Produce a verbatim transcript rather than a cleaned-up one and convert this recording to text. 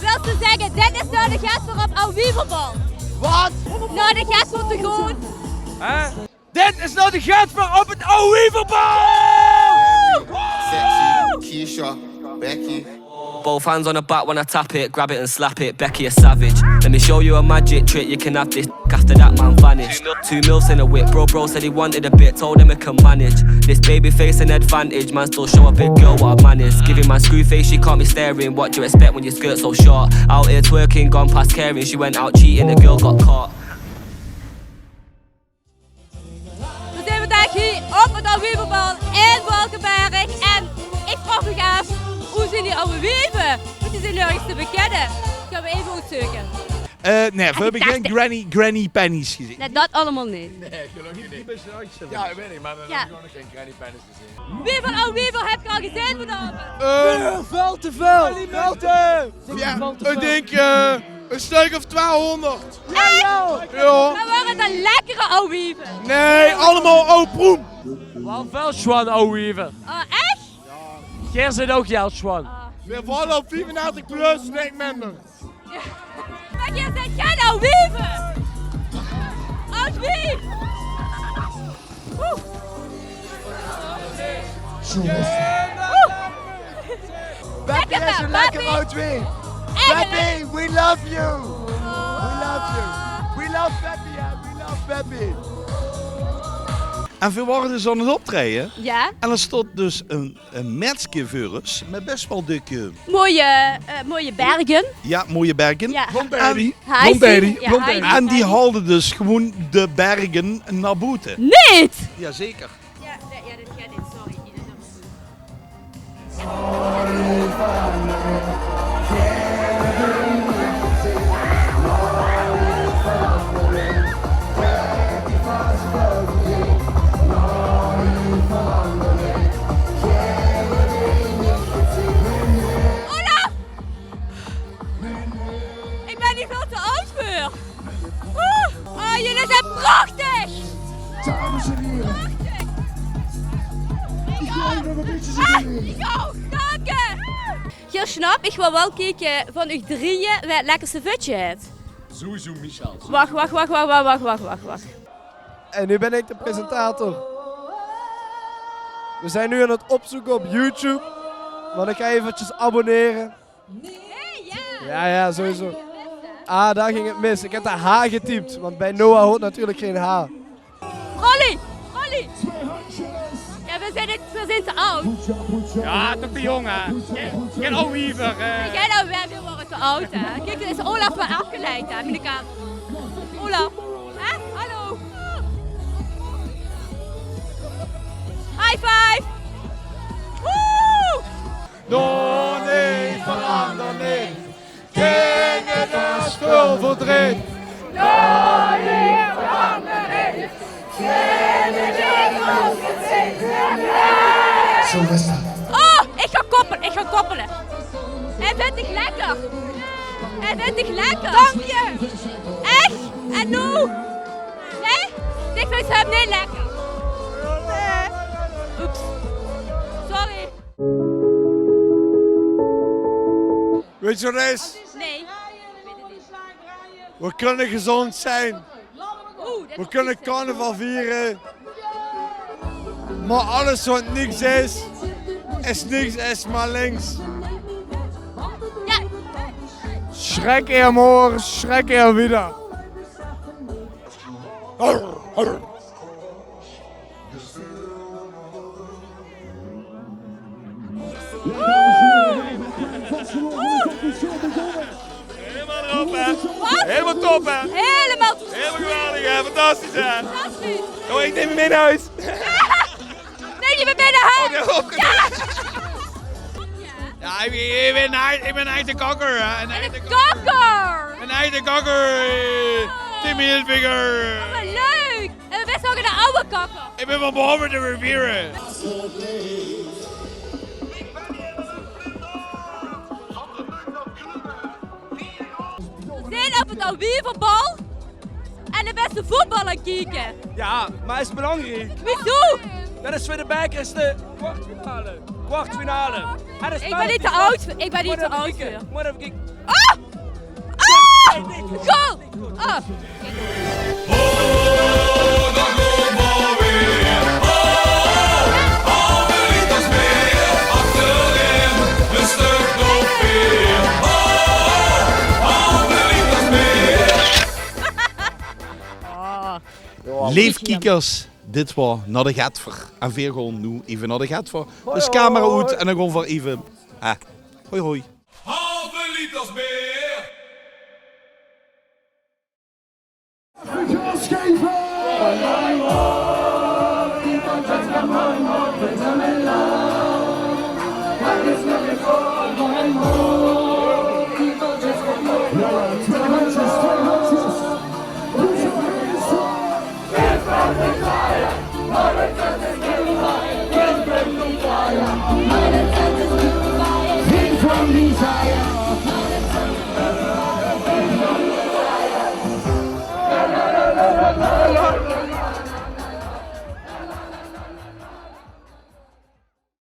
Wils te zègke, dit is noe de Gèsper op Auw Wieverbal? Wat? Noe, de Gèsper te goon. Hè? Dit is noe de Gèsper op 't Auw Wieverbal! Sexy, Keisha, Becky. Both hands on the back when I tap it, grab it and slap it, Becky a savage. Let me show you a magic trick, you can have this after that man vanish. Two mils in a whip, bro, bro said he wanted a bit, told him I can manage. This baby face an advantage, man still show a big girl what a man is. Giving man screw face, she can't be staring, what do you expect when your skirt so short? Out here twerking, gone past caring, she went out cheating, the girl got caught. Veer zeen vandaag hie op 't Auw Wieverbal in Valkeberg. En ich vraog mich aaf, wo zeen die awwe wieve? Want die zeen nörges te bekinne. Gaon veer effe oetzeuke. Eh, nae, veer höbbe gein granny, granny pannies gezeen. Nae, dat allemaol neet. Nae, gelökkig neet. Jao, weit ich, mer veer höbbe gewoon nog gein granny pannies gezeen. Wieväöl Auw Wiever höb geer al gezeen vanaovend? Eh, väöl te väöl. Väöl te väöl. Jao, ich dink, eh, e stök of twiehoonderd. Ech? Jao. Mer waore dat lekkere Auw Wiever? Nae, allemaol Auw Proem. Waal väöl sjoon Auw Wiever. Oh, ech? Geer zeet ouch hiel sjoon. Veer valle op viefendertig plus, niks minder. Jao. Mer geer zeet gein Auw Wiever. Auw Wief. Oeh. Oeh. Beppie is ein lekker auw wief. Beppie, we love you. We love you. We love Beppie, hè. We love Beppie. En veer waore dus aan 't optraeje. Jao. En d'r stóng dus ein, ein meidske veur us, mit bès waal dikke... Mooie, eh, mooie berge. Jao, mooie berge. Jao. Blond baby. En, jao, blond baby. En die haalde dus gewoon de berge nao boete. Neet! Jaozeker. Jao, nae, jao, dat geit neet, sorry. Olaf! Ich bön hie väöl te aad veur. Oeh. Oh, geer zeet prachtig. Dames en heren. Prachtig. Ich gaon nog ein bietje zitten. Ah, ich ouch. Dank uch. Geer snap, ich wól waal kieke van uch drieje wae 't lekkerste vötje haet. Sowieso Michel. Wach, wach, wach. En noe bön ich de presentator. Veer zeen noe aan 't opzeuke op YouTube. Want ich gaon effe abonnere. Hey, jao. Jao, jao, sowieso. Ah, dao ging 't mis. Ich höb de H getyp, want bie Noah huurt natuurlik gein H. Rolly, Rolly. Jao, veer zeen, veer zeen te aad. Jao, toch te jóng, hè? Gein, gein Auw Wiever, eh. Gein Auw Wiever, veer waore te aad, hè? Kiek, dao is Olaf van aafgeleid, hè, mit de kamer. Olaf. Hè? Hallo. High five. Woe! Doon neet, verander neet. Kinne, dat is väöl verdreet. Doon neet, verander neet. Kinne, dat is väöl verdreet. Zo is dat. Oh, ich gaon koppele, ich gaon koppele. Hae vindj dich lekker. Hae vindj dich lekker. Dank dich. Ech? En noe? Nae? Dich vinjs häöm neet lekker. Nae. Oeps. Sorry. Wèts te waat 't is? Nae. Veer kónne gezóndj zeen. Veer kónne carnaval viere. Mer alles waat niks is, is niks, is mer links. Jao. Schreck ehr morgens, schreck ehr wieder. Hielemaol d'rop, hè? Waat? Hielemaol top, hè? Hielemaol top. Hielemaol geweldig, hè? Fantastisch, hè? Fantastisch. Jóng, ich num 'm mit nao hoes. Num 'm mit nao hoes. Oh, nae, oké. Jao. Jao, ich bön, ich bön ech, ich bön ech eine kakker, hè? Eine kakker. Eine kakker. Team Hilfiger. Oh, waat leuk. En veer zeen ouch eine awwe kakker. Ich bön van bove de riviere. Veer zeen op 't Auw Wieverbal. En de bèste voetbal aan 't kieke. Jao, mer is belangriek. Wieso? Dat is veur de beker, is de kwartfinale. Kwartfinale. Ich bön neet te aad, ich bön neet te aad veur. Mót effe kieke. Ah! Ah! Goal! Ah! Leef kiekers, dit waor Nao de Getver. En veer gaon noe eve nao de Getver. Dus camera oet en dan gaon veer eve, hè. Hoi, hoi.